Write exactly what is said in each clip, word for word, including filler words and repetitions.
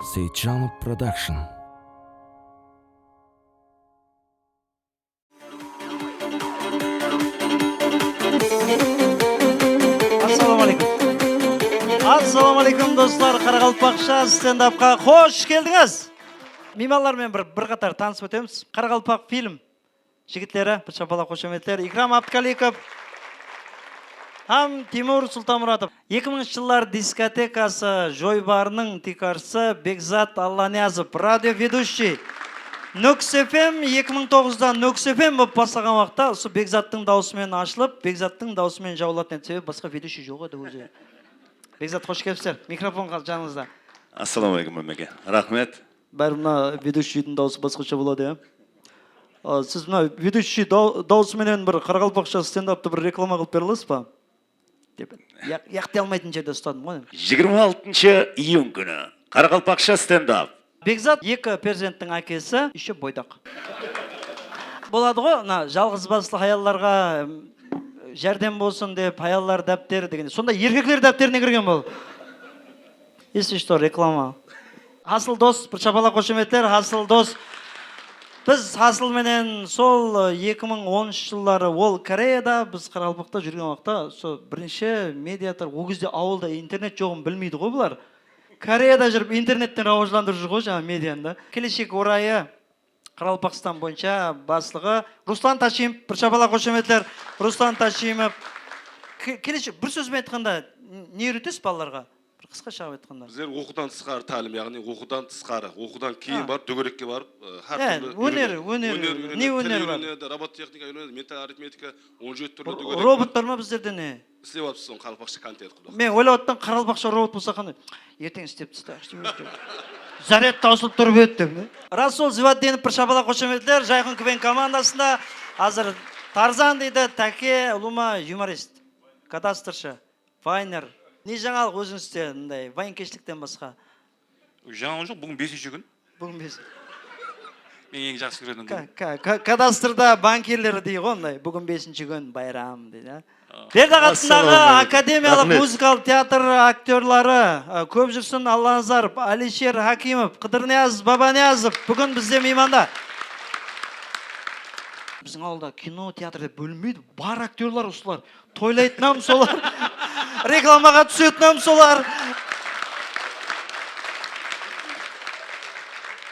Seitjanov Production. Assalawma aleykum. Assalawma aleykum, dostlar. Qaraqalpaqsha stendapqa xosh keldińiz. Miymanlar menen bir, bir qatar tanısıp ótemiz. Qaraqalpaq film jigitleri, bir shapalaq, xoshametler. Ikram Abdukalikov hám Timur Sultanmuratov. Eki mıńınshı jıllar diskotekası joybarınıń tiykarshısı Bekzat Allaniyazov, radio vedushchiy. Nókis F M, eki mıń toǵızda Nókis F M bolıp baslaǵan waqıtta usı Bekzattıń dawısı menen ashılıp, Bekzattıń dawısı menen jawılatın edi, sebebi basqa vedushchiy joq edi ózi. Bekzat, xosh kelipsizler. Mikrofon qal-, janıńızda. Assalawma aleykum, Mámeke. Raxmet. Bári mına vedushchiydiń dawısı basqasha boladı, ya. A, siz mına vedushchiy daw-, dawısı menen bir qaraqalpaqsha stendaptı bir reklama qılıp bere alasız ba? Dep, yaq-, yaqtı almaytın jerde ustadım ǵoy. Jigirma altınshı iyun kúni qaraqalpaqsha stendap. Bekzat eki perzenttiń ákesi, ещё boydaq. Boladı ǵoy, mına jalǵız baslı hayallarǵa, em, járdem bolsın dep, hayallar dápteri degen. Sonda erkekler dápterine kirgen bol. Если что, reklama. Hasıl dos, bir shapalaq, xoshametler, Hasıl dos. Biz Hasıl menen sol, e, eki mıń onınshı jılları ol Koreyada, biz Qaraqalpaqta júrgen waqıtta, sol birinshi mediator, ol gezde awılda internet joǵın bilmeydi ǵoy bular. Koreyada júrip internetten rawajlandırıp júr ǵoy jańa medianı da. Keleshek orayı, Qaraqalpaqstan boyınsha baslıǵı Ruslan Tashimov, bir shapalaq, xoshametler, Ruslan Tashimov. Ke-, keleshek, bir sóz benen aytqanda, n-, ne úyretesiz balalarǵa? Bir qısqasha qılıp aytqanda. Bizler oqıwdan tısqarı tálim, yaǵnıy oqıwdan tısqarı, oqıwdan keyin barıp, dógerekke barıp, e, hár túrli óner, úyrenedi. Óner, ne til úyrenedi, robototexnika úyrenedi, mental arifmetika, on jeti túrli dógerek bar. Robotlar ma bizlerde ne? Islep atırmız sonı, qaraqalpaqsha kontent qılıp. Men oylap atırman, qaraqalpaqsha robot bolsa qanday? Erteń islep tasta, zarad tawsılıp turıp edi dep, ne? Rasul Zivaddinov, bir shapalaq, xoshametler, Jayxun K V N komandasında. Házir Tarzan deydi, Táke, ulıwma yumorist, kadastrshı, vayner. Ne jańalıq ózińizde, mınday vaynkeshlikten basqa? Jańalıq joq, búgin besinshi kún. Búgin bes. Men eń jaqsı kóretiń kún. Ka-, ka-, ka-, kadastrda bankirleri dey ǵoy, onday. Búgin besinshi kún, bayram, deydi, á. Berdi atındaǵı akademiyalıq muzıkalıq teatr aktyorları, á, Kópjúrsin Allanazarov, Alisher Hakimov, Qıdırniyaz Babaniyazov búgin bizde miymanda. Biziń awılda kino, teatr dep bólinbeydi. Bar aktyorlar usılar. Toylaytın hám solar, reklamaǵa túsetin hám solar.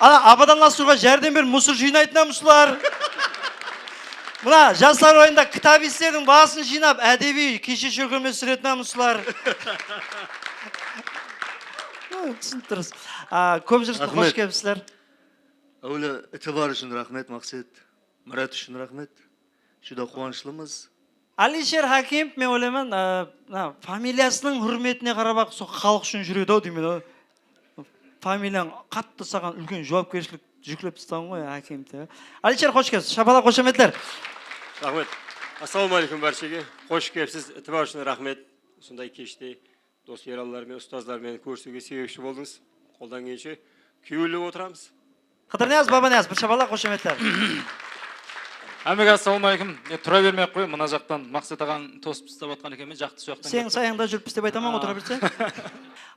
Ana, abadanlastırıwǵa járdem berip, musor jıynaytın hám usılar. Mına, jaslar oyında kitabistlerdiń basın jıynap, ádebiy keshe-shólkemler túsiretin hám usılar. Túsinip turıpsız. A, Kópjúrsin, xosh kelipsizler. Áwele, itibar ushın raxmet, Maqset. Murat ushın raxmet. Júdá quwanıshlımız. Alisher Hakimov, men oylayman, a, mına, familiyasınıń húrmetine qarap-aq, sol xalıq ushın júredi-aw deymen, a. Familiyań qattı saǵan úlken juwapkershilik júklep taslaǵan ǵoy, Hakimov dep. Alisher, xosh kelipsiz. Shapalaq, xoshametler. Raxmet. Assalawma aleykum bárshege. Xosh kelipsiz. Itibar ushın raxmet. Usınday keshte dos-yaranlar menen, ustazlar menen kórisiwge sebepshi boldıńız. Qoldan kelgenshe kewellep otıramız. Qıdırniyaz Babaniyaz, bir shapalaq, xoshametler. Hámmege assalawma aleykum. E, tura bermey-aq qoy, mına jaqtan Maqset aǵań tosıp taslap atqan ekenmen, jaqtı soyaqtan. Seniń sayańda júrippiz dep aytaman ǵoy, tura berse.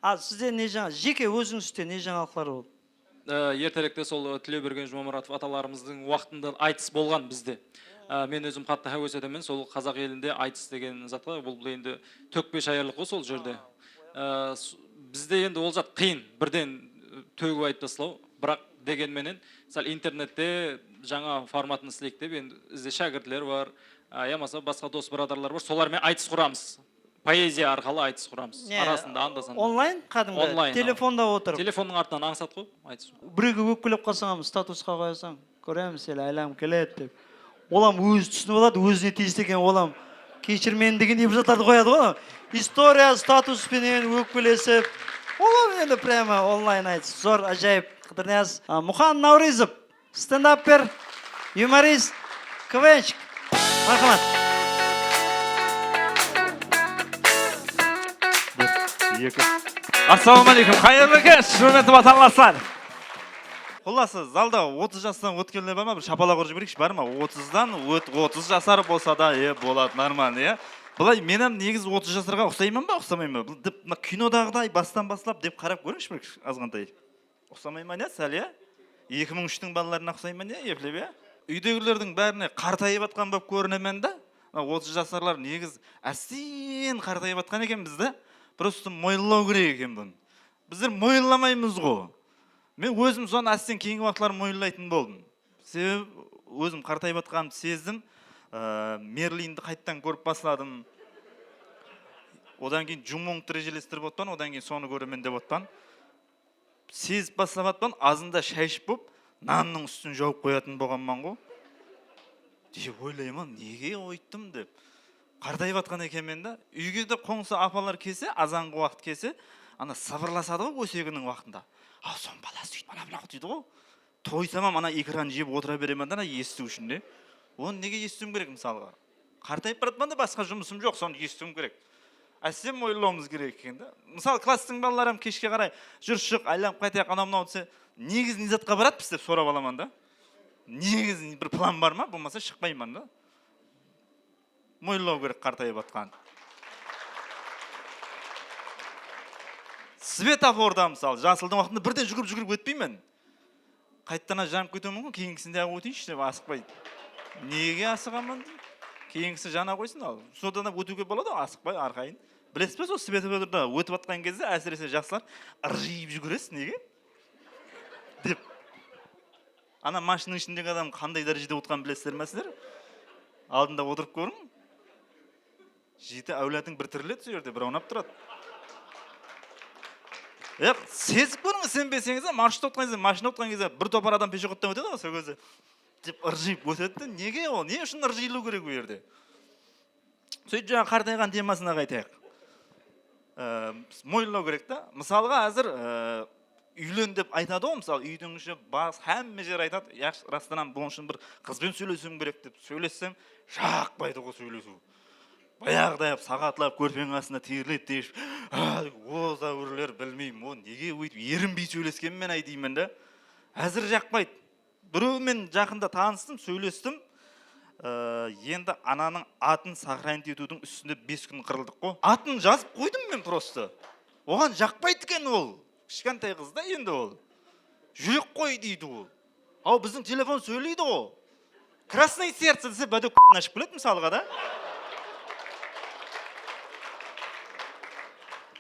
A, sizde ne jańa, jeke ózińizde ne jańalıqlar boldı? E, erterekte sol, e, Tilewbergen Jumamuratov atalarımızdıń waqtında aytıs bolǵan bizde. E, men ózim qattı háwes etemen sol qazaq elinde aytıs degen zatqa. Bul, bul endi tókpe shayırlıq ǵoy sol jerde. E, s-, bizde endi ol zat qıyın, birden, e, tógip aytıp taslaw. Biraq degen menen sál internette jańa formatın isleyik dep endi bizde shákirtler bar, e, yamasa basqa dos-bıradarlar bar, solar menen aytıs quramız. Poeziya arqalı aytıs quramız. Ne? Arasında anda-sanda. Onlayn, qádimgi? Onlayn, telefonda otırıp. Telefonnıń artınan ańsat ǵoy, aytıs. Birewge ókpelep qalsań hám statusqa qoyasań. Kóremiz, ele aylanıp keledi dep. Ol hám ózi túsinip aladı, ózine tiyisli eken, ol hám keshir meni degendey bir zatlardı qoyadı ǵoy. Istoriya, status penen ókpelesip. Ol hám endi прямо onlayn aytıs. Zor, ájayıp. Qıdırniyaz, a, Muxan Nawrızov. Stendaper, yumorist, kvenshik. Marhamat. Bir, eki. Assalawma aleykum, qayırlı kech, húrmetli watanlaslar. Qullası, zalda otız jastan ótkenler bar ma? Bir shapalaq urıp jibereyikshi, bar ma? Otızdan ót-, otız jasar bolsa da, e, boladı, normalno, e. Bılay, men hám negizi otız jasarǵa uqsayman ba, uqsamayman ba? Bul dep, mına kinodaǵıday bastan baslap dep qarap kórińshi bir azǵantay. Uqsamayman ya, sál ya? Eki mıń úshtiń balalarına uqsayman ya, eplep ya? Úydegilerdiń bárine qartayıp atqan bolıp kórinemen da. Mına otız jasarlar negiz ásten qartayıp atqan ekenbiz da. Prosto moyınlaw kerek eken bunı. Bizler moyınlamaymız ǵo. Men ózim sonı ásten keyingi waqıtları moyınlaytın boldım. Sebebi ózim qartayıp atqanımdı sezdim. Ee, Merlindi qayttan kórip basladım. Odan keyin Jumongtı rejelestirip otpan, odan keyin sonı kóremen dep otpan. Sezip baslap atpan, azında shay iship bolıp, nannıń ústin jawıp qoyatın bolǵanman ǵo. Dep oylayman, nege oyttım dep. Qartayıp atqan ekenmen da. Úyge de qońsı apalar kelse, azanǵı waqıt kelse, ana sıbırlasadı ǵo óseginiń waqtında. Aw, sonıń balası súytip, ana mınaw deydi ǵo. Toysamam ana ekran jep otıra beremen da, ana esitiw ushın ne. Onı nege esitiwim kerek, mısalǵa? Qartayıp baratpan da, basqa jumısım joq, sonı esitiwim kerek. Áste moyınlawımız kerek eken da. Mısal, klasstıń balaları hám keshke qaray, júr shıq, aylanıp qaytayıq, anaw-mınaw dese, negizi ne zatqa baratpız dep sorap alaman da. Negizi bir plan bar ma? Bolmasa shıqpayman da. Moyınlaw kerek qartayıp atqanın. Svetoforda, mısalı, jasıldıń waqtında birden júgirip-júgirip ótpeymen. Qaytadan janıp ketiwi múmkin, keyingisinde-aq óteyinshi dep asıqpay. Nege asıǵaman? Keyingisi jana qoysın al. Sodan da ótiwge boladı, asıqpay, arqayın. Bilesiz be, sol svetoforda ótip atqan gezde, ásirese, jaslar ırjıyıp júgiresiz, nege? Dep. Ana mashinnıń ishindegi adam qanday dárejede otırǵanın bilesizler ma sizler? Aldında otırıp kóriń. Jeti áwladıń bir tiriledi sol jerde, bir awnap turadı. Yaq, sezip kóriń, isenbeseńiz de, marshrutka otırǵan gezde, mashina otırǵan gezde bir topar adam peshoxodtan ótedi ǵoy sol gezde. Dep ırjıyıp ótedi de, nege ol? Ne ushın ırjıyılıw kerek ol jerde? Sóytip, jańa qartayǵan temasına qaytayıq. Ee, moyınlaw kerek ta. Mısalǵa, házir, ee, úylen dep aytadı ǵoy, mısalı, úydiń ishi, bas, hámme jer aytadı, yaqshı, rastan hám bunıń ushın bir qızben sóylesiwim kerek dep sóylessem, jaqpaydı ǵoy sóylesiw. Bayaǵıday ap, saǵatlap kórpeń astında terlep teship, "Ay, o dáwirler, bilmeymen, o nege óytip erinbey sóyleskenmen-ay," deymen da. Házir jaqpaydı. Birewmen jaqında tanıstım, sóylestim. Ee, endi ananıń atın soxranit etiwdiń ústinde bes kún qırıldıq ǵo. Atın jazıp qoydım men prosto. Oǵan jaqpaydı eken ol. Kishkentay qız da endi ol. Júrek qoy deydi ol. Aw, biziń telefon sóyleydi ǵo. Krasnoe serce dese, bádew k-in ashıp keledi, mısalǵa da.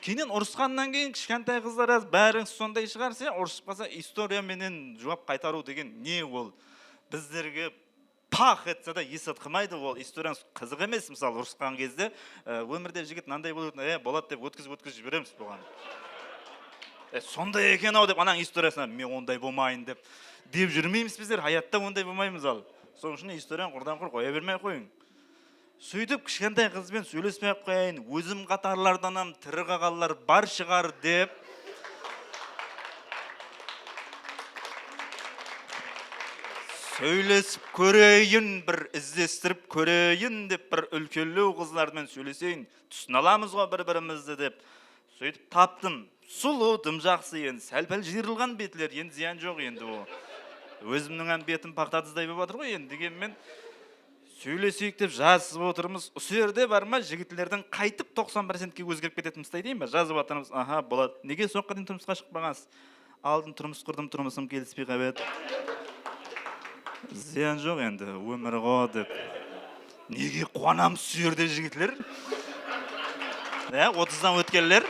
Keyin urısqannan keyin kishkentay qızlar, az bárińiz sonday shıǵar, sen urısıp qalsa, istoriya menen juwap qaytarıw degen ne ol? Bizlerge pax etse de, esitqımaydı ol, istoriyańız qızıq emes, mısalı, urısqan gezde, e, ómirde jigit mınanday bolıp, e, boladı dep ótkizip-ótkizip jiberemiz buǵan. E, sonday eken-aw dep, anań istoriyasına men onday bolmayın dep, dep júrmeymiz bizler, hayatta onday bolmaymız al. Sonıń ushın istoriyanı qurdan-qur qoya bermey-aq qoyıń. Sóytip, kishkentay qız benen sóylespey-aq qoyayın, ózim qatarlardan hám tiri qalǵanlar bar shıǵar dep, sóylesip kóreyin, bir izlestirip kóreyin dep, bir úlkenlew qızlar menen sóyleseyin, túsine alamız ǵo bir-birimizdi dep, sóytip taptım. Sulıw, dım jaqsı endi, sál-pál jıyırılǵan betler, endi zıyan joq endi o. Ózimniń hám betim paxta dızday bolıp atır ǵoy endi, degenmen, sóyleseyik dep jazısıp otırmız. Usı jerde bar ma, jigitlerdiń qaytıp toqsan procentke ózgerip ketetin mıstay deyin ba? Jazıp atırmız, aha, boladı. Nege soǵan deyin turmısqa shıqpaǵansız? Aldın turmıs qurdım, turmısım kelispey qalıp edi. Zıyan joq endi, ómir ǵo dep. Nege quwanamız usı jerde, jigitler? Ya, otızdan ótkenler?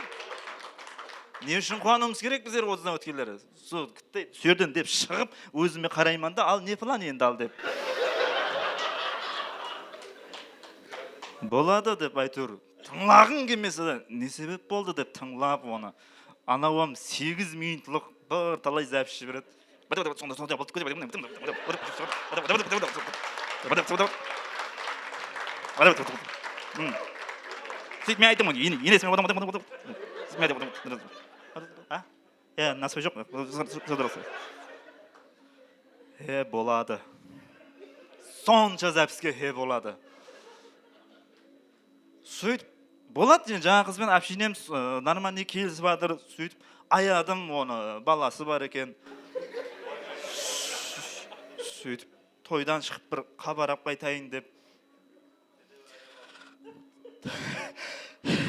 Ne ushın quwanıwımız kerek bizler otızdan ótkenler? Sol, usı jerden dep shıǵıp, ózime qarayman da, al, ne plan endi, al, dep. Boladı, dep, áytewir, tıńlaǵıń kelmese de, ne sebep boldı, dep tıńlap onı. Anawam segiz minutlıq bir talay zapis jiberedi. Sóytip men ayttım, ene-, enesime, sóytip men ayttım, a? Ya, nasıp joq. He, boladı. Sonsha zapiske he boladı. Sóytip, boladı, endi jańa qız benen общениемiz, ı, нормальный kelisip atır, sóytip, ayadım onı, balası bar eken. Sóytip, toydan shıǵıp bir xabar alıp qaytayın dep,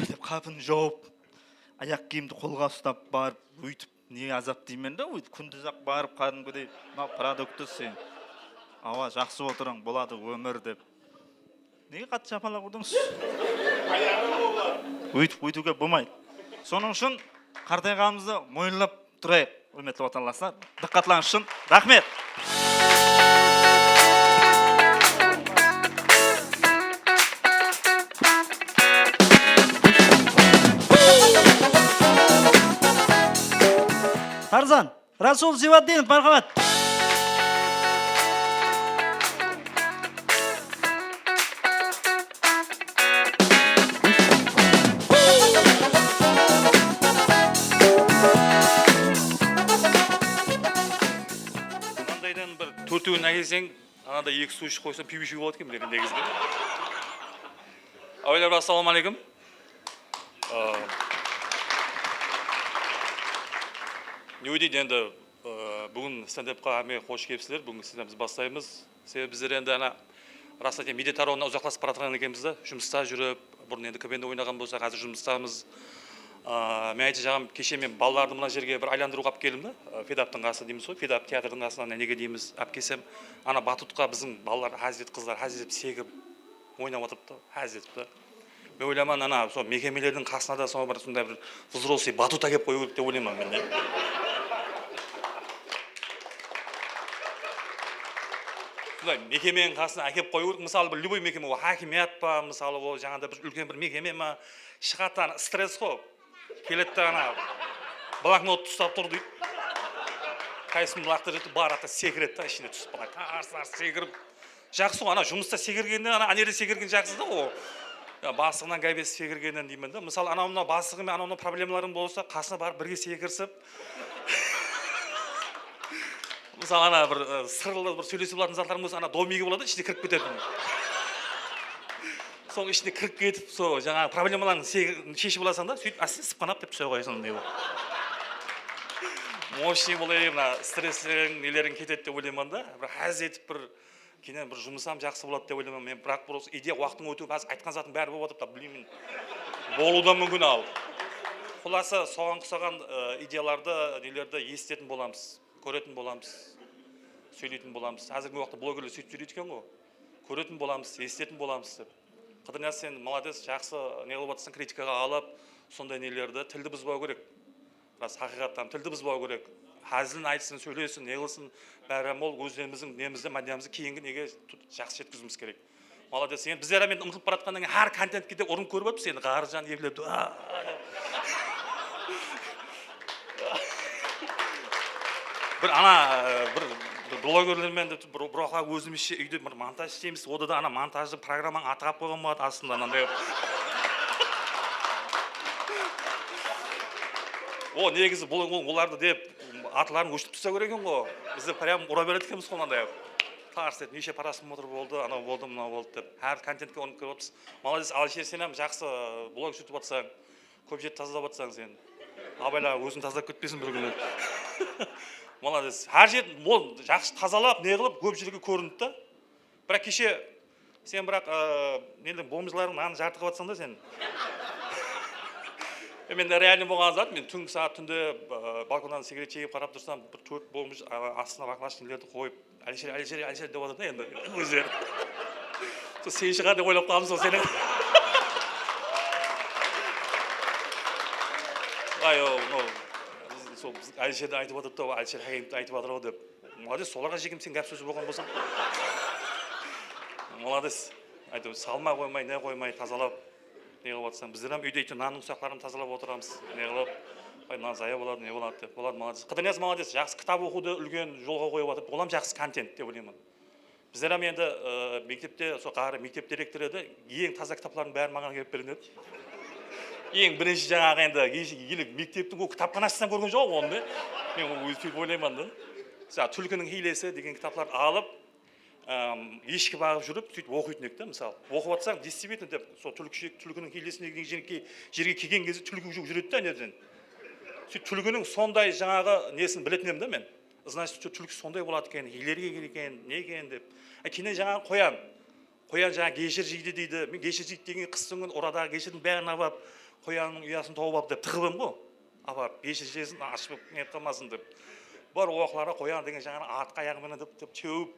dep qapını jawıp, ayaq kiyimdi qolǵa uslap barıp, óytip, Nege azap deymen da, óytip kúndiz-aq barıp qádimgidey, mına produkttı sen. Awa, jaqsı otırıń, boladı ómir dep. Nege qattı japalaq urdıńız? Óytip, óytiwge bolmaydı. Sonıń ushın qartayǵanımızdı moyınlap turayıq, húrmetli watanlaslar. Dıqqatlarıńız ushın raxmet. Tarzan, Rasul Zivaddinov, marhamat. Mınandaydan bir tórtewin ákelseń, anada eki suw iship qoysam, piw iship boladı eken, bilemen, negizinde. Áwelem, assalawma áleykum. Aa, ne deydi endi, aa, búgin stendapqa hámme xosh kelipsizler. Búgin stendapımızdı baslaymız. Sebebi bizler endi ana, ras aytayın, Meditaronnan uzaqlasıp baratırǵan ekenbiz da, jumısta júrip, burın endi K V N de oynaǵan bolsaq, házir jumıstamız. Aa, men aytajaǵım, keshe men balalardı mına jerge bir aylandırıwǵa alıp keldim da, aa, Fedaptıń qası deymiz ǵoy, Fedap teatrdıń qasına, nege deymiz, alıp kelsem, ana batutqa biziń balalar ház etip, qızlar ház etip sekirip, oynap atırıptı, ház etipti. Men oylayman, ana, sol mekemelerdiń qasına da sol bir sonday bir взрослый batut ákep qoyıw kerek dep oylayman men de. Sonday mekemeniń qasına ákep qoyıw kerek. Mısalı, bir любой mekeme, ol hákimiyat pa, mısalı, ol jańada bir úlken bir mekeme ma, shıǵadı da, ana, stress ǵoy. Keledi de, ana, bloknottı uslap tur deydi. Qaysın laqtırıp júrdi, barıp ta sekiredi de, ishine túsip qalay, tars-tars sekirip. Jaqsı ǵoy, ana, jumısta sekirgennen, ana, ánerde sekirgen jaqsı da ol. Ya, baslıǵınan gáybesip sekirgennen deymen da. Mısalı, anaw-mınaw baslıǵıń menen anaw-mınaw problemalarıń bolsa, qasına barıp birge sekirisip. Mısalı, ana, bir, ı, sırlı bir sóylesip alatın zatlarıń bolsa, ana, domigi boladı, ishine kirip ketetuǵın. Soń ishine kirip ketip, sol jańaǵı problemalarıń se-, sheship alasań da, sóytip áste sırpanap dep túse qoyasań, ne bol. Мощный bol, mına, stressleriń, neleriń ketedi dep oylayman da. Bir ház etip, bir keyin bir jumısam jaqsı boladı dep oylayman men. Biraq, просто ideya, waqıttıń ótiwi, házir aytqan zatıń bári bolıp atır da, bilmeymen. Bolıwı da múmkin al. Xulasa, soǵan qusaǵan, ı, ideyalardı, nelerdi esitetin bolamız, kóretin bolamız, sóyletin bolamız. Házirgi waqıtta blogerler sóytip júredi eken ǵoy. Kóretin bolamız, esitetin bolamız dep. Qıdırniyaz, sen молодец, jaqsı ne qılıp atırsań, kritikaǵa alıp, sonday nelerdi, tildi buzbaw kerek. Ras, haqıyqattan, tildi buzbaw kerek. Házilin aytsın, sóylesin, ne qılsın, bári ol ózlerimizdiń nemizdi, mádeniyatımızdı keyingi nege tut-, jaqsı jetkiziwimiz kerek. Молодец, sen bizler hám endi umıtılıp baratqannan keyin hár kontentke de urınıp kórip atırmız, endi ǵarrı jan eplep, a, bir ana, e, bir, bir blogerlermen de bir, bir waqıtlar ózimizshe úyde bir montaj isleymiz. Oda da ana montajdıń programmanıń atı qalǵan boladı astında, ananday. O, negizi bul, ol-, olardı dep atların óshirip taslaw kerek eken ǵoy. Bizde прям ura beredi ekenbiz ǵoy, mınanday. Tars etip, neshe prosmotr boldı, anaw boldı, mınaw boldı dep. Hár kontentke urınıp kirip atırmız. Молодец, Alisher, sen hám jaqsı blog júritip atırsań. Kóp jerdi tazalap atsań sen. Abayla, óziń tazalap ketpesin bir kúni. Молодец. Hár jer, ol jaqsı tazalap, ne qılıp, kóp jerge kórindi da. Biraq keshe sen, biraq, ı, neden, bomjılardıń nanın jartı qılıp atsań da sen. E, mende realnıy bolǵan zat, men túngi saat túnde, ı, balkonnan sigaret shegip qarap tursam, bir tórt bomj, a, astına baklashniklerdi qoyıp, Alisher, Alisher, Alisher dep atır da endi ózleri. Sol sen shıǵar dep oylap qaldım sol seni. Ay, o, mınaw, sol biz Alisherdi aytıp atırıptı, Alisher Hákimdi aytıp atır-aw dep. Молодец, solarǵa shekem sen gáp sózi bolǵan bolsań. Молодец. Aytıp, salma qoymay, ne qoymay, tazalap. Ne qılıp atırsań? Bizler hám úyde úytip nannıń usaqların tazalap otıramız. Ne qılıp? Ay, nan zaya boladı, ne boladı dep. Boladı, молодец. Qıdırniyaz, молодец. Jaqsı kitap oqıwdı úlken jolǵa qoyıp atır. Ol hám jaqsı kontent dep oylayman. Bizler hám endi, ı, mektepte, sol ǵarrı mektep direktorı edi. Eń taza kitaplardıń bárin maǵan ákelip bergen edi. Eń birinshi jańaǵı endi, ele mekteptiń ol kitapxanasınan kórgen joq onı da. Men ol, ózi sóytip oylayman da. Mısalı, Túlkiniń hiylesi degen kitaplardı alıp, Am, eshki baǵıp júrip, sóytip oqıytın edik te, mısalı. Oqıp atsań, действительно dep, sol túlki, túlkiniń hiylesine degen jerge, jerge kelgen gezde túlki juwıp júredi de, nerden. Sóytip túlkiniń sonday jańaǵı nesin biletin edim de men. Значит, túlki sonday boladı eken, hiylerge eken, ne eken dep. A, keyin jańaǵı qoyan. Qoyan jańaǵı gesher jeydi deydi. Men gesher jeydi degen qıstıń kúni oradaǵı gesherdiń bárin alıp ap, qoyannıń uyasın tawıp ap dep tıǵıp edim ǵoy. Aparıp, geshirjesin, ashıp ne qılmasın dep. Bar, oqları qoyan degen jańaǵı artqı ayaǵı menen dep, dep tewip,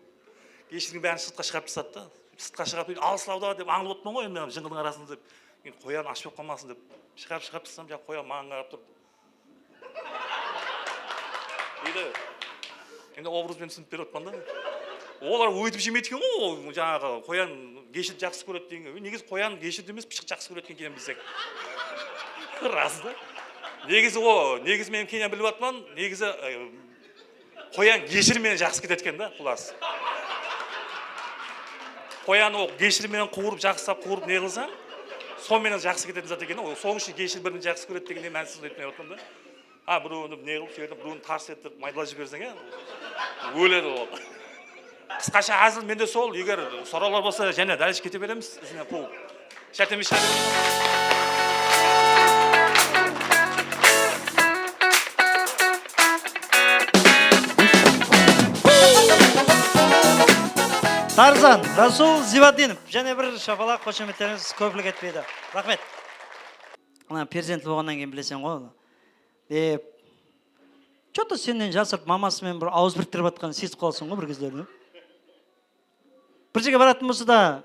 geshirgen bárin sırtqa shıǵarıp tasladı da. Sırtqa shıǵarıp, "Al, sılawda," dep ańlıp otırman ǵoy, endi, jıńǵıldıń arasında dep. Endi qoyan ash bolıp qalmasın dep, shıǵarıp, shıǵarıp tasladım, jańa qoyan maǵan qarap tur. Deydi. Endi obraz benen túsinip berip atırman da. Olar óytip jemeydi eken ǵoy, ol jańaǵı qoyan geshirdi jaqsı kóredi degen. Negizi qoyan geshirdi emes, pıshıq jaqsı kóredi eken, bilsek. Ras da. Negizi o, negizi men keyin bilip atırman, negizi, e, qoyan geshir menen jaqsı ketedi eken da, qulas. Qoyanı o geshir menen quwırıp, jaqsılap quwırıp ne qılsań, sol menen jaqsı ketetin zat eken. Ol, sonıń ushın geshir birini jaqsı kóredi degende mánisin aytpay otırman da. Ha, birewin ne qılıp, sóytip, birewin tars ettirip, maydalap jiberseń, ya, óledi ol. Qısqasha házil mende sol, eger sorawlar bolsa, jáne dálshe kete beremiz, izinen quwıp. Shártemiz shártemiz. Tarzan, Rasul Zivadinov. Jáne bir shapalaq, xoshametlerimiz kóplik etpeydi. Raxmet. Ana, perzentli bolǵannan keyin bileseń ǵoy, dep. Что-то sennen jasırıp, maması menen bir awız biriktirip atqanın sezip qalasań ǵoy bir gezlerdi. Bir jerge baratın bolsa da,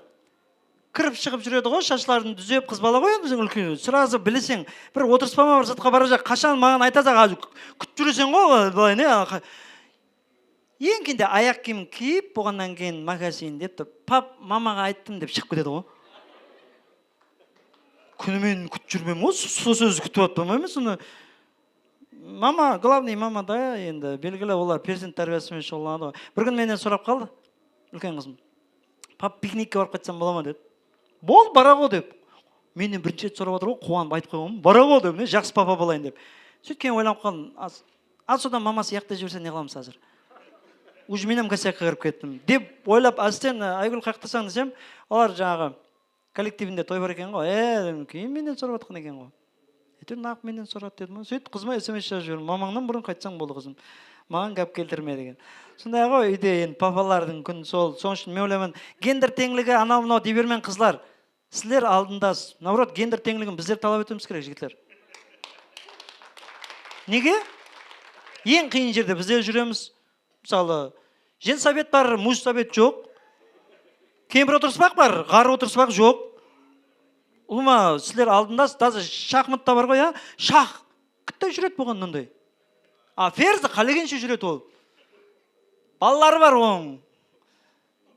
kirip shıǵıp júredi ǵoy, shashların dúzep, qız bala ǵoy endi biziń úlken. Сразу bileseń, bir otırıspa ma, bir zatqa barajaq, qashan maǵan aytasa, házir kút-, kútip júreseń ǵoy, bılay ne? Eń keyinde ayaq kiyimin kiyip, bolǵannan keyin magazin dep turıp, "Pap, mamaǵa ayttım," dep shıǵıp ketedi ǵoy. Kúni men kútip júrmen ǵoy, so-, sol sózdi kútip atpan ba emes, sonda. Mama, главный mama da, endi, belgili, olar perzent tárbiyası menen shuǵıllanadı ǵoy. Bir kúni mennen sorap qaldı, úlken qızım. "Pap, piknikke barıp qaytsam bola ma?" dedi. "Bol, bara ǵo," dep. Mennen birinshi ret sorap atır ǵoy, quwanıp aytıp qoyǵanman, "Bara ǵo," dep, ne, jaqsı papa bolayın dep. Sóytken oylanıp qaldım. Az, az sodan maması yaqta jiberse ne qılamız házir? Уже men hám kosякqa kirip kettim. Dep oylap, ásten, Aygúl qayaqtasań desem, olar jańaǵı kollektivinde toy bar eken ǵoy. E, dedim, keyin mennen sorap atqan eken ǵoy. Áytewir, naq mennen soradı dedim ǵoy. Sóytip qızıma S M S jazıp jiberdim. Mamańnan burın qaytsań boldı, qızım. Maǵan gáp keltirme degen. Sonday ǵoy, úyde endi papalardıń kúni sol. Sonıń ushın men oylayman, gender teńligi anaw-mınaw dey bermeń, qızlar. Sizler aldında, наоборот, gender teńligin bizler talap etiwimiz kerek, jigitler. Nege? Eń qıyın jerde bizler júremiz. Mısalı, jensovet bar, mujsovet joq. Kempir otırıspaq bar, ǵarrı otırıspaq joq. Ulıwma, sizler aldında, даже shaxmatta bar ǵoy, ya, shax, kitta júredi bolǵan mınday. A, Ferzi qálegenshe júredi ol. Balaları bar onıń.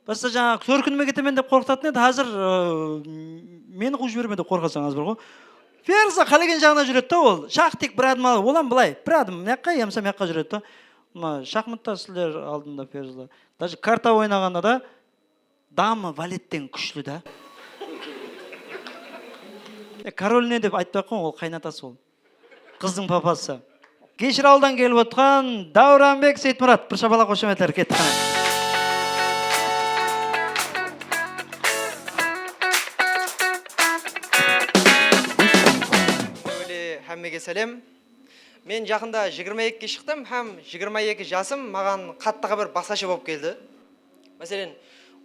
Basta jańa tórkinime ketemen dep qorqıtatın edi, házir, ı, meni quwıp jiberme dep qorqasań házir ǵoy. Ferzi qálegen jaǵına júredi da ol. Shax tek bir adım al, ol hám bılay, bir adım mıyaqqa, yamasa mıyaqqa júredi da. Mına shaxmatta sizler aldında, Ferzi. Даже karta oynaǵanda da dama valetten kúshli da. E, korolinen dep aytpay-aq qoyıń, ol qaynatası ol. Qızdıń papası. Keshir awıldan kelip otqan Dáwranbek Seytmurat. Bir shapalaq, xoshametler, kettik qana. Hámmege sálem. Men jaqında jigirma ekige shıqtım hám jigirma eki jasım maǵan qattı bir basqasha bolıp keldi. Máselen,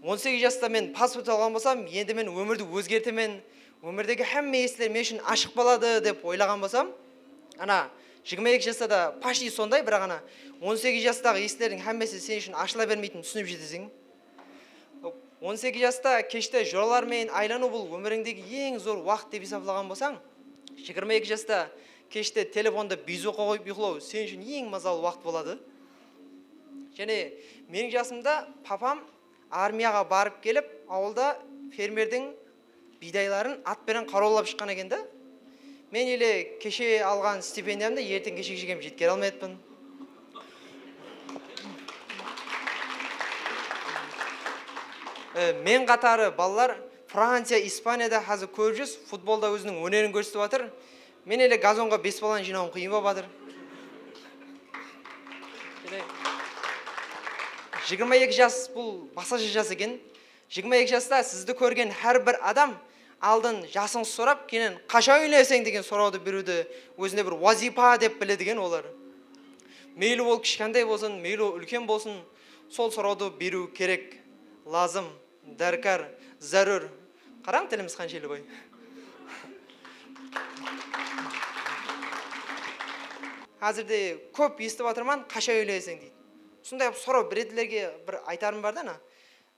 on segiz jasta men pasport alǵan bolsam, endi men ómirdi ózgertemen, ómirdegi hámme esler men ushın ashıq boladı dep oylaǵan bolsam, ana, jigirma eki jasta da почти sonday, biraq ana, on segiz jastaǵı eslerdiń hámmesi sen ushın ashıla bermeytin, túsinip jeteseń. On segiz jasta keshte juralar menen aylanıw bul ómirińdegi eń zor waqıt dep esaplaǵan bolsań, jigirma eki jasta keshte telefondı biyzoqqa qoyıp uyıqlaw sen ushın eń mazalı waqıt boladı. Jáne meniń jasımda papam armiyaǵa barıp kelip, awılda fermerdiń biydayların at penen qarawıllap shıqqan eken da. Men ele keshe alǵan stipendiyamdı erteń keshege shekem jetkere almay atırman. E, men qatarı balalar Franciya, Ispaniyada házir kórip júrsiz, futbolda óziniń ónerin kórsetip atır. Men ele gazonǵa bes balanı jıynawım qıyın bolıp atır. Jigirma eki jas, bul basqasha jas eken. Jigirma eki jasta sizdi kórgen hár bir adam aldın jasıńdı sorap, keyin qashan úyleneseń degen sorawdı beriwdi ózine bir wazıypa dep biledi eken olar. Meyli ol kishkentay bolsın, meyli ol úlken bolsın, sol sorawdı beriw kerek, lazım, dárkar, zárúr. Qarań, tilimiz qanshelli bay. Házirde kóp esitip atırman, qasha úyleneseń deydi. Usınday soraw beredilerge bir aytarım bar da, ana.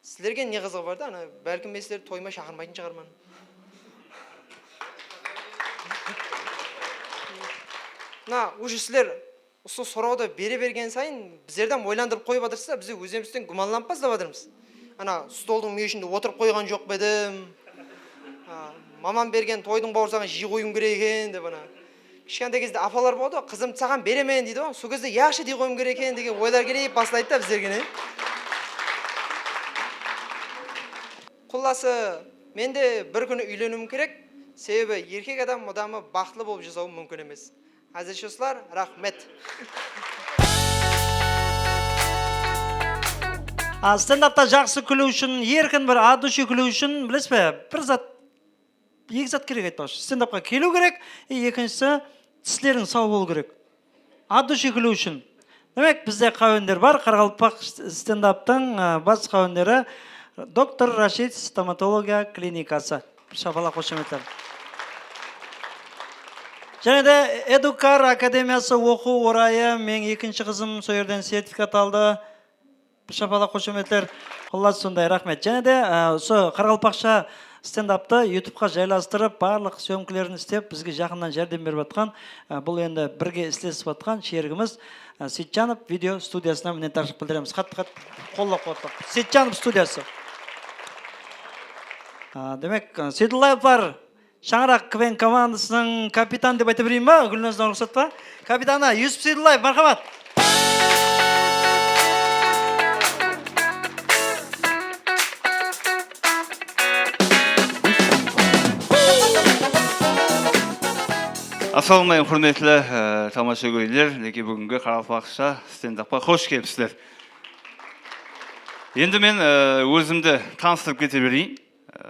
Sizlerge ne qızıǵı bar da, ana, bálkim men sizlerdi toyıma shaqırmaytın shıǵarman. Mına, уже sizler usı sorawdı bere bergen sayın, bizlerdi hám oylandırıp qoyıp atırsızlar, bizler ózlerimizden gúmanlanıp baslap atırmız. Ana, stoldıń múyeshinde otırıp qoyǵan joq pa edim? A, mamam bergen toydıń bawırsaǵın jiy qoyıwım kerek eken, dep ana. Kishkentay gezde apalar boldı, "Qızım, saǵan beremen," deydi ǵo, sol gezde "Yaqshı," dey qoyıwım kerek eken degen oylar kelip baslaydı da bizlerge, ne? Qullası, men de bir kúni úyleniwim kerek, sebebi erkek adam mudamı baxıtlı bolıp jazawı múmkin emes. Házirshe usılar, raxmet. A, stendapta jaqsı kúliw ushın, erkin bir at dushe kúliw ushın, bilesiz be, bir zat, eki zat kerek aytpaqshı. Stendapqa keliw kerek, e, ekinshisi, tisleriń saw bolıw kerek. At dushe kúliw ushın. Demek, bizde qáwender bar, qaraqalpaq stendaptıń, a, bas qáwenderi, doktor Rashid stomatologiya klinikası. Shapalaq, xoshametler. Jáne de Edukar akademiyası oqıw orayı, meniń ekinshi qızım sol jerden sertifikat aldı. Shapalaq, xoshametler. Qullas, sonday, raxmet. Jáne de, a, usı qaraqalpaqsha stendaptı YouTubeqa jaylastırıp, barlıq syomkalerin islep, bizge jaqınnan járdem berip atqan, a, bul endi birge islesip atqan sherigimiz, a, Seytjanov video studiyasına minnetdarshılıq bildiremiz. Qattı-qattı qollap-quwatlap. Seytjanov studiyası. A, demek, a, Seydullaevlar, Shańaraq K V N komandasınıń kapitanı dep ayta bereyin ba? Gúlnazdan ruxsat pa? Kapitanı Yusuf Seydullaev, marhamat! Assalawma áleykum, húrmetli, e, tamashagóyler, minekey, búgingi qaraqalpaqsha stendapqa xosh kelipsizler. Endi men, e, ózimdi tanıstırıp kete bereyin. E,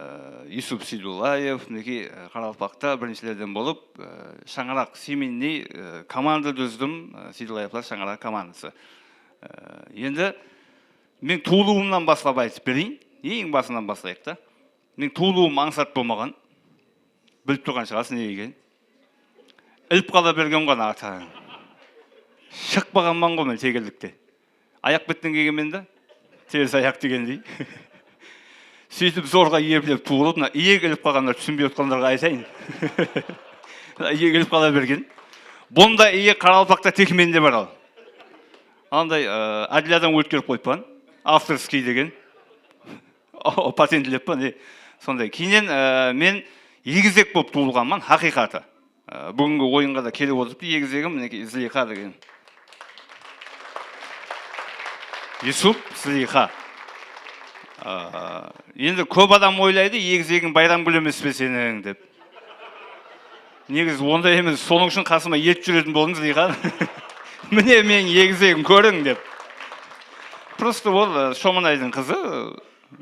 Yusuf Seydullaev, minekey, e, qaraqalpaqta birinshilerden bolıp, e, shańaraq seminniy, e, komanda dúzdim, e, Seydullaevlar shańaraǵı komandası. E, endi men tuwılıwımnan baslap aytıp bereyin. Eń basınan baslayıq ta. Men tuwılıwım ańsat bolmaǵan. Bilip turǵan shıǵarsız ne eken. Ilip qala bergen ǵoy ata. Shıqpaǵanman ǵoy men tegellikte. Ayaq betten kelgenmen da, teris ayaq degendey. Sóytip zorǵa eplep tuwılıp, mına iyegi ilip qalǵanlar túsinbey otqanlarǵa aytayın. Mına iyegi ilip qala bergen. Bunday iyek qaraqalpaqta tek mende bar al. Anday, ı, Ádilyadan ótkerip qoyıppan. Avtorskiy degen. O, patentlep pa ne? Sonday. Keyin, e, men egizek bolıp tuwılǵanman, haqıyqatı. E, búgingi oyınǵa da kelip otırıptı egizegim, minekey, Ziliyxa degen. Yusuf, Ziliyxa. E, endi kóp adam oylaydı, egizegin Bayramgúl emes pe seniń, dep. Negizi onday emes, sonıń ushın qasıma ertip júretin boldım, Ziliyxa. Mine, meniń egizegim, kóriń, dep. Prosto ol, e, Shomanaydıń qızı,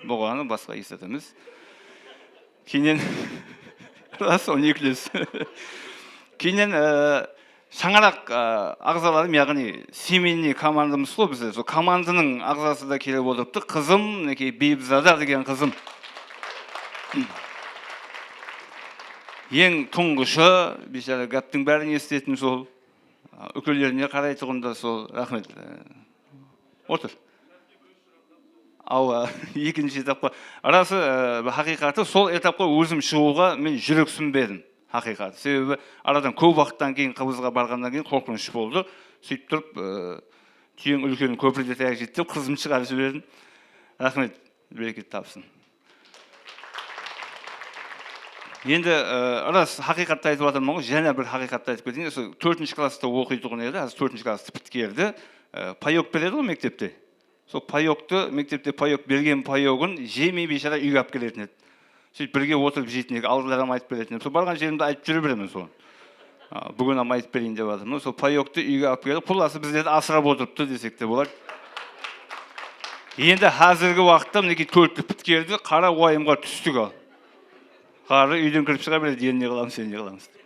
bolǵanı basqa esatamız. Keyin, ras, on eki les. Keyin, e, shańaraq, e, aǵzalarım, yaǵnıy seminniy komandamız ǵoy bizde. Sol komandanıń aǵzası da kelip otırıptı. Qızım, minekey, Biybitzada degen qızım. Eń tuńǵıshı, biyshara, gáptiń bárin esitetin sol. Úkenlerine qaraytuǵın da sol. Raxmet. Otır. Awa, ekinshi etapqa. Rası, e, haqıyqatı, sol etapqa ózim shıǵıwǵa men júreksinbedim, haqıyqatı. Sebebi aradan kóp waqıttan keyin, qızǵa barǵannan keyin qorqınısh boldı. Sóytip turıp, e, túyeń úlken kópirde tayaq jeydi dep, qızımdı shıǵarıp jiberdim. Raxmet, bereket tapsın. Endi, e, ras, haqıyqattı aytıp atırman ǵoy, jáne bir haqıyqattı aytıp keteyin. Sol tórtinshi klassta oqıytuǵın edi, házir tórtinshi klasstı pitkerdi. E, payok beredi ǵoy mektepte. Sol payoktı, mektepte payok bergen payogın jemey biyshara úyge alıp keletin edi. Sóytip birge otırıp jeytin edik, aldılar hám aytıp beretin edi. Sol barǵan jerimde aytıp júre beremen sonı. A, búgin hám aytıp bereyin dep atırman. Sol payoktı úyge alıp kelip, qullası bizlerdi asırap otırıptı desek te bolar. Endi házirgi waqıtta minekey tórtlik pitkerdi, qara uwayımǵa tústik al. Ǵarrı úyden kirip shıǵa beredi, endi ne qılamız, endi ne qılamız dep.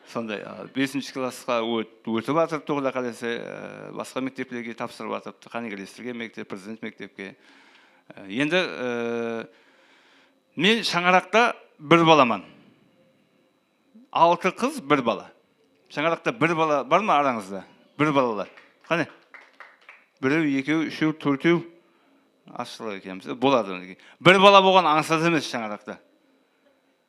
Sonday, a, besinshi klassqa ót-, ótip atırıptı, Quda qálese, e, basqa mekteplerge tapsırıp atırıptı, Qánigelestirge mektep, Prezident mektepke. E, endi, e, men shańaraqta bir balaman. Altı qız, bir bala. Shańaraqta bir bala bar ma arańızda? Bir balalar. Qáne? Birew, ekew, úshew, tórtew. Ashıqlıq ekenbiz. Boladı. Bir bala bolǵan ańsat emes shańaraqta.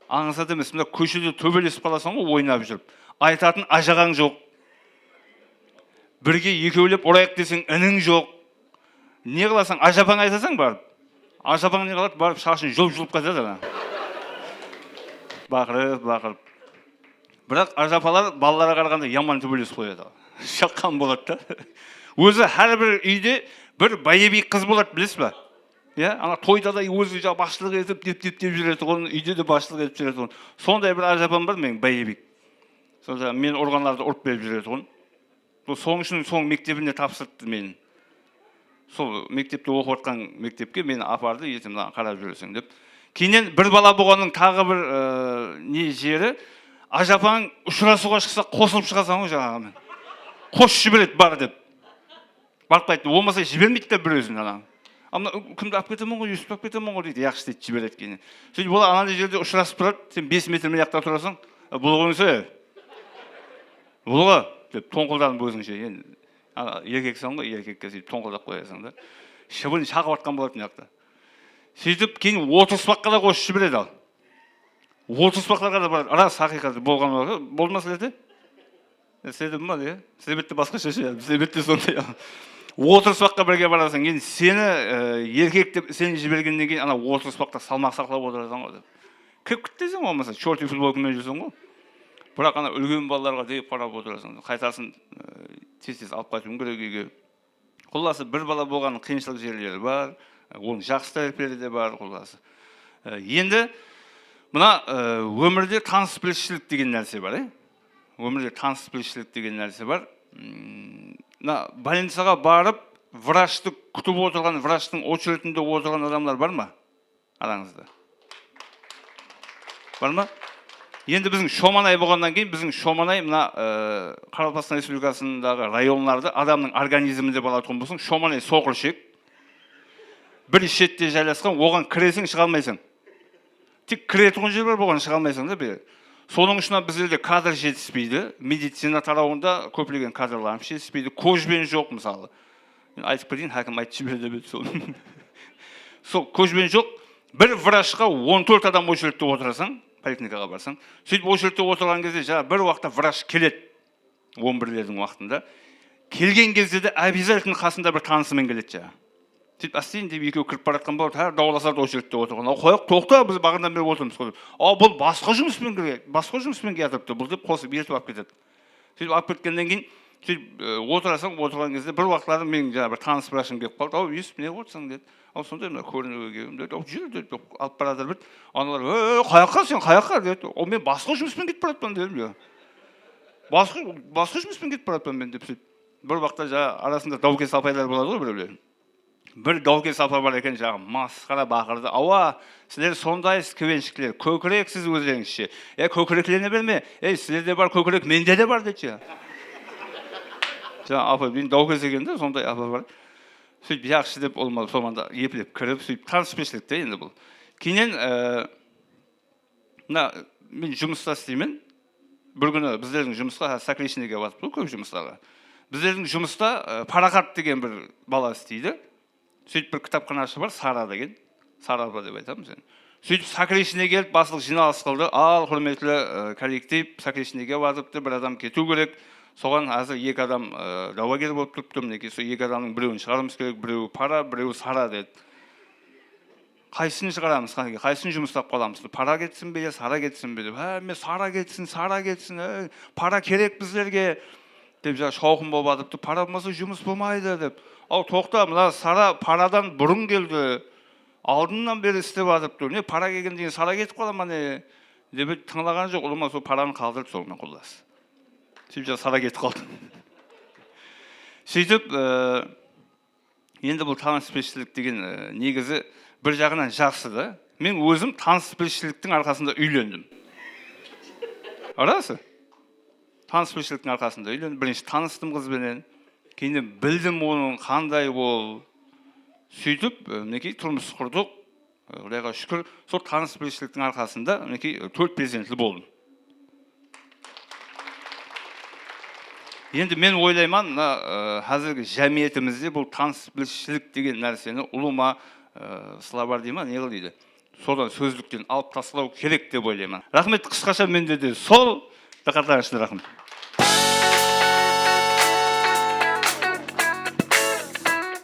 Ańsat emes. Mına kóshede tóbelesip qalasań ǵoy, oynap júrip. Aytatın ájaǵań joq. Birge ekewlep urayıq deseń, iniń joq. Ne qılasań, ájapańa aytasań barıp. Ájapań ne qıladı? Barıp shashın julıp-julıp qaytadı ana. Baqırıp, baqırıp. Biraq ájapalar balalarǵa qaraǵanda yaman tóbelesip qoyadı. Shaqqan boladı da. Ózi hár bir úyde bir boevik qız boladı, bilesiz ba? Iya, ana toyda da ózi jańa basshılıq etip, dep, dep, dep júretuǵın, úyde de basshılıq etip júretuǵın. Sonday bir ájapam bar meniń, boevik. Sonda meni urǵanlardı urıp berip júretuǵın. Sol, sonıń ushın soń mektebine tapsırıptı meni. Sol mektepte oqıp atqan mektepke meni apardı, erteń mınaǵan qarap júreseń dep. Keyninen bir bala bolǵannıń taǵı bir, e, ne jeri, ájapań ushırasıwǵa shıqsa qosılıp shıǵasań ǵoy jańaǵı menen. Qosıp jiberedi, bar dep. Barıp qayttı. Bolmasa jibermeydi de bir ózin anań. A mına kimdi alıp ketemen ǵoy, Yusuptı alıp ketemen ǵoy deydi, yaqshı deydi, jiberedi keyninen. Sóytip olar ananday jerde ushırasıp turadı, sen bes metr mıyaqta turasań, e, bul ǵoyıńsa, e, bul ǵo, dep tońqıldanıp ózińshe. Endi, ana, erkekseń ǵoy, erkekke sóytip tońqıldap qoyasań da. Shıbın shaǵıp atqan boladı mıyaqta. Sóytip keyin otırıspaqqa da qosıp jiberedi al. Otırıspaqlarǵa da baradı. Ras, haqıyqatı bolǵan bar ǵoy. Boldı ma sizlerde? E, sizlerde bar, iya? Sizler bette basqasha shı, bizler bette sonday. Otırıspaqqa birge barasań. Endi seni, e, erkek dep isenip jibergennen keyin ana otırıspaqta salmaq saqlap otırasań ǵoy dep. Kirip ketpeyseń ǵoy, bolmasa chortı futbolka menen júrseń ǵoy. Biraq ana úlken balalarǵa dep qarap otırasań. Qaytarsın, e, tez-tez alıp qaytıwım kerek úyge. Qullası, bir bala bolǵannıń qıyınshılıq jerleri bar, onıń jaqsı tárepleri de bar, qullası. E, endi mına, e, ómirde tanıs-bilisshilik degen nárse bar, e? Ómirde tanıs-bilisshilik degen nárse bar. Mm, mına bolnicaǵa barıp, vrachtı kútip otırǵan, vrachtıń ocheredinde otırǵan adamlar bar ma? Arańızda. Bar ma? Endi biziń shomanay bolǵannan keyin, biziń shomanay mına, e, Qaraqalpaqstan Respublikasındaǵı rayonlardı adamnıń organizmi dep alatuǵın bolsań, shomanay soqır ishek. Bir shette jaylasqan, oǵan kireseń, shıǵa almaysań. Tek kiretuǵın jer bar, oǵan shıǵa almaysań da, bir. Sonıń ushın bizlerde kadr jetispeydi. Medicina tarawında kóplegen kadrlarımız jetispeydi. Kojben joq, mısalı. Men aytıp keteyin, hákim aytıp jiberedi dep edi sol. Sol kojben joq, bir vrachqa on tórt adam ocheredte otırasań, poliklinikaǵa barsań. Sóytip ocheredte otırǵan gezde jańa bir waqıtta vrach keledi, on birlerdiń waqtında. Kelgen gezde de обязательно qasında bir tanısı menen keledi jańa. Sóytip ásteyin dep ekewi kirip baratqan boladı, hár dawlasadı ocheredte otırǵan. Aw, qoyaq, toqta, biz baǵannan beri otırmız ǵoy dep. Aw, bul basqa jumıs penen kirgen, basqa jumıs penen kiyatırıptı bul dep qosıp ertip alıp ketedi. Sóytip alıp ketkenen keyin, sóytip, e, otırasań, otırǵan gezde bir waqıtları meniń jańa bir tanıs vrachım kelip qaldı. Aw, Yusuf, ne qılıp atırsań, dedi. Aw, sonday mına kóriniwge keldim, dedi. Aw, júr, dedi. Alıp baradı bir. Analar, e, qayaqqa sen, qayaqqa, dedi. Aw, men basqa jumıs penen ketip baratpan, dedim, ya. Basqa, basqa jumıs penen ketip baratpan men, dep sóytip. Bir waqıtta jańa arasında dawkes apaylar boladı ǵoy birewler. Bir dawkes apa bar eken, jańa masqara baqırdı. Awa, sizler sondaysız, kebenshikler, kókireksiz ózlerińizshe. E, kókireklene berme. Ey, sizlerde bar kókirek, mende de bar, dedi. Jańa apa, men dawkes eken de, sonday apa bar. Sóytip, yaqshı dep, ol ma-, somanda eplep kirip, sóytip, tanıs-bilisshilik te endi bul. Keyninen, e, Mına, men jumısta isleymen. Bir kúni bizlerdiń jumısqa, há, Sokreshniyge batıptı, kóp jumıslarǵa. Bizlerdiń jumısta, e, Paraqat degen bir bala isleydi. Sóytip bir kitapxanashı bar, Sara degen. Sara apa dep aytamız endi. Sóytip Sokreshniyge kelip, baslıq jıynalıs qıldı. Al, húrmetli, e, kollektiv, Sokreshniyge batıptı, bir adam ketiw kerek. Soǵan házir eki adam, e, dáwager bolıp turıptı. Minekey, sol eki adamnıń birewin shıǵarıwımız kerek, birewi Para, birewi Sara, dedi. Qaysısın shıǵaramız, qánekey, qaysısın jumıslap qalamız? Para ketsin be, ya Sara ketsin be dep. Há, men Sara ketsin, Sara ketsin, ey, Para kerek bizlerge, dep, jańa shawqım bolıp atıptı. Para bolmasa jumıs bolmaydı, dep. Aw, toqta, mına Sara Paradan burın keldi. Aldınnan beri islep atıptı. Ne, Para kelgen degen Sara ketip qala ma ne? Dep edi, tıńlaǵan joq, ulıwma sol Paranı qaldırıp, sonıń menen qullası. Sóytip, jańa Sara ketip qaldı. Sóytip, e, Endi bul tanıs-bilisshilik degen, e, negizi bir jaǵınan jaqsı da. Men ózim tanıs-bilisshiliktiń arqasında úylendim. Rası. Tanıs-bilisshiliktiń arqasında úylendim. Birinshi tanıstım qız benen. Keyninen bildim onıń qanday ol. Sóytip, e, minekey, turmıs qurdıq. Qudayǵa shúkir, sol tanıs-bilisshiliktiń arqasında, minekey, tórt perzentli boldım. Endi men oylayman, mına, e, házirgi jámiyetimizde bul tanıs-bilisshilik degen nárseni ulıwma, e, slovar dey ma, ne qıl deydi? Sodan sózlikten alıp taslaw kerek dep oylayman. Raxmet, qısqasha mende de sol. Dıqqatlarıńız ushın raxmet.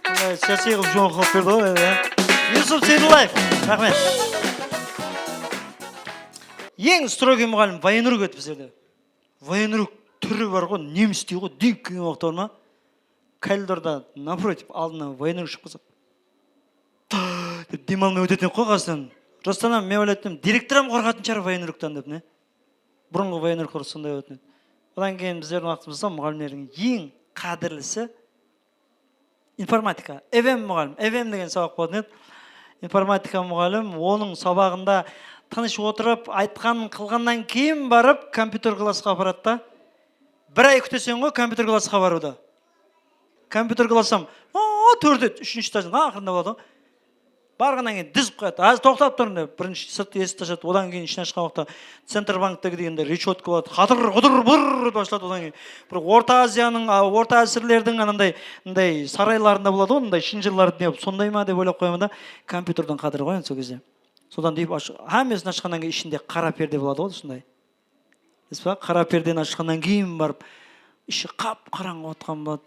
Bunday siyasiy qılıp juwın qılıp berdi ǵoy, ya. Yusuf Seydullaev, raxmet. Eń strogiy muǵallim Voenruk edi bizlerde. Voenruk túri bar ǵoy, nemis dey ǵoy, dep kelgen waqıt bar ma? Koridorda naprotiv aldına Voenruk shıǵıp qalsa, dep dem almay ótetin ǵoy qasınan. Ruslanam, men oylattım, direktoram qorqatın shıǵar Voenruktan dep, ne? Burınǵı Voenruklar sonday bolatuǵın edi. Odan keyin bizlerdiń waqtımızda muǵallimlerdiń eń qádirlisi informatika. F M muǵallim, F M degen sabaq bolatuǵın edi. Informatika muǵallim, onıń sabaǵında tınısh otırıp, aytqanın qılǵannan keyin barıp kompyuter klassqa aparadı da. Bir ay kúteseń ǵoy kompyuter klassqa barıwdı. Kompyuter klassam, o, tórt edi, úshinshi etajdıń aqırında boladı ǵoy. Barǵannan keyin dizip qoyadı. Házir toqtap turıń dep, birinshi sırttı esikti ashadı, odan keyin ishin ashqan waqıtta Centrobanktegidey rechotka boladı, qatır, qıdır, bır etip ashıladı, odan keyin bir Orta Aziyanıń, a, Orta ásirlerdiń ananday, mınday saraylarında boladı ǵoy, mınday shınjırlar, ne, sonday ma dep oylap qoyaman da, kompyuterdiń qádiri ǵoy endi sol gezde. Sodan deyip, ash-, hámmesin ashqannan keyin ishinde qara perde boladı ǵoy, usınday. Bilesiz ba, qara perdeni ashqannan keyin barıp, ishi qap-qarańǵı bolatqan boladı.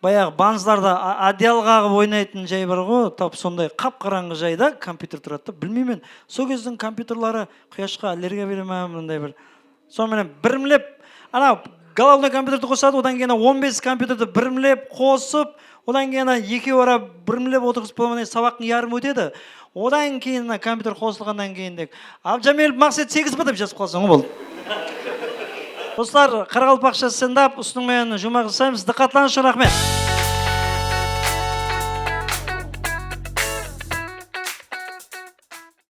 Bayaǵı banzlarda a-, odeyal qaǵıp oynaytın jay bar ǵoy, tap sonday qap-qarańǵı jayda kompyuter turadı da, bilmeymen. Sol gezdiń kompyuterleri quyashqa allergiya bere ma, mınday bir. Sonıń menen birimlep, ana, головной kompyuterdi qosadı, odan keyin on bes kompyuterdi birimlep qosıp, odan keyin ekewi ara birimlep otırǵızıp bola ma, sabaqtıń yarımı ótedi. Odan keyin mına kompyuter qosılǵannan keyin dek, Abdjamilov Maqset segiz ba dep jazıp qalsań ǵoy, boldı. Doslar, qaraqalpaqsha stendap usınıń menen juwmaq jasaymız. Dıqqatlarıńız ushın raxmet.